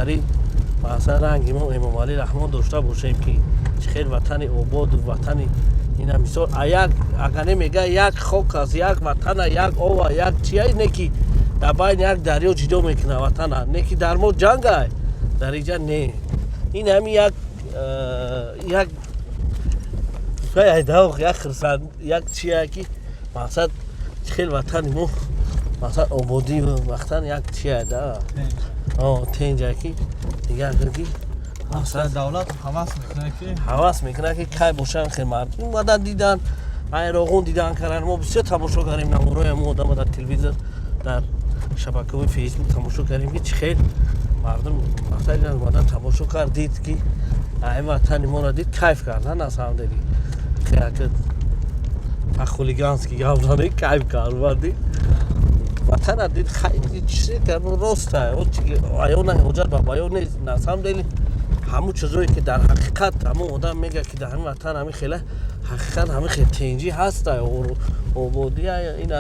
Беҳтарин масалан ранги мо Эмомалӣ Раҳмон дошта бошем, ки чӣ хел ватани ободу ватани ина, мисол, а як агар мега, як хок аст, як ватана, як ова, як чия, не ки дар байни як дарё ҷидо мекунад ватана, не ки дар мо ҷангай, дар иҷа не. Ин ҳами як як хирсанд, як чия, ки мақсад чӣ хел ватани мо, мақсад ободӣ, вақтан як чия да тенҷа, ки дигар ки Давлат ҳавас мекунад, ки ҳавас мекунад, ки кай бошанд хел мардум омадан, дидан, айроғун дидан кардан. Мо бисёр тамошо кардем намурои ҳамон одама дар телевизор, дар шабакаҳои Фейсбук тамошо кардем, ки чӣ хел мардум мақсад омадан, тамошо кард, дид, ки ай ватани моро дид, кайф кардан. На самом деле по-хулигански гап зане, кайф кард, дид ватана, дид. Чизе роста аёна ҳоҷат ба баён нест. На самом деле ҳамун чизое, ки дар ҳақиқат ҳамун одам мегӯяд, ки дар ҳамин ватан ҳамин хела ҳақиқат, ҳамин хел тенҷӣ ҳаста, ободӣ, ина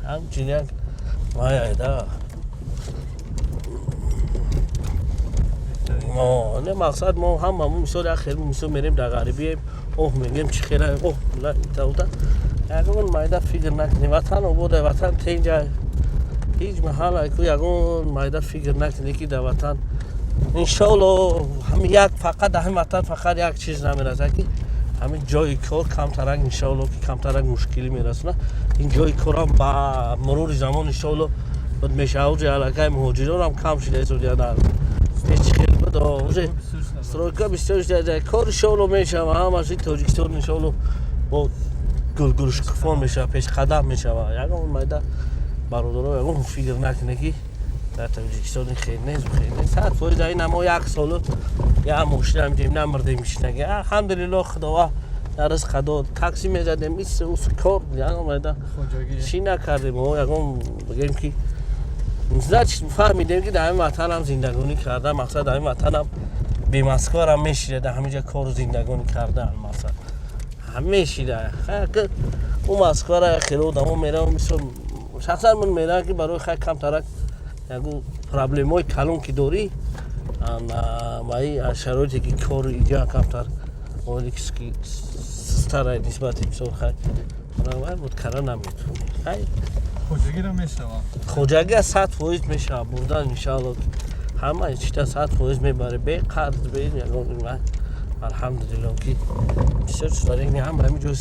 ҳамчин як вайда. Не, мақсад мо ҳамамун, мисол, як хел, мисол, мерем дар ғарибием, оҳ мегӯем, чӣ хела, оҳ тауда. Ягон майда фикр накунем, ватан обода, ватан тенҷа. Ҳеҷ маҳал ягон майда фикр накунем, ки дар ватан иншоалло ҳами як фақат дар ҳамин ватан фақат як чиз намерасад, ки ҳамин ҷои кор камтарак, иншоалло, ки камтарак мушкилӣ мерасонад. Ин ҷои корам ба мурури замон иншоалло буд мешавад. Уже аллакай муҳоҷиронам кам шуда истодия, дар пеш хел буд, уже стройка бисёр шуда, кор иншоалло мешава. Ҳамаш Тоҷикистон иншоалло бо гулгулшукуфон мешава, пешқадам мешава. Ягон майда, бародаро, ягон фикр накунед, ки дар Тоҷикистон хел нест, хел нест. 100% ина мо як солу як мошина ҳамҷем намирдем мишинаги. Алҳамдулилло, Худова дар ризқа дод. Такси мезадем, ис ус кор, ягон майда чӣ накардем. Мо ягон бигем, ки значит фаҳмидем, ки дар ҳамин ватанам зиндагонӣ карда, мақсад дар ҳамин ватанам бе Москварам мешида, дар ҳамин ҷа кору зиндагонӣ кардан, мақсад мешида. Ӯ Москвара хеле одамо меравам, мисол, шахсан ман меравам, ки барои хай камтарак ягон проблемаҳои калон ки дорӣ, ваи шароите, ки кору иҷа камтар стара нисбати, мисол, хай вай буд кара наметавонӣ, хай. Хоҷагиро мешавад. Хоҷагия 100% мешавад бурдан, иншаалло. Ҳама чита 100% мебаре, бе қарз, бе ягон. Алҳамдулилло, ки бисёр чизҳо ҳама ҳамин ҷо.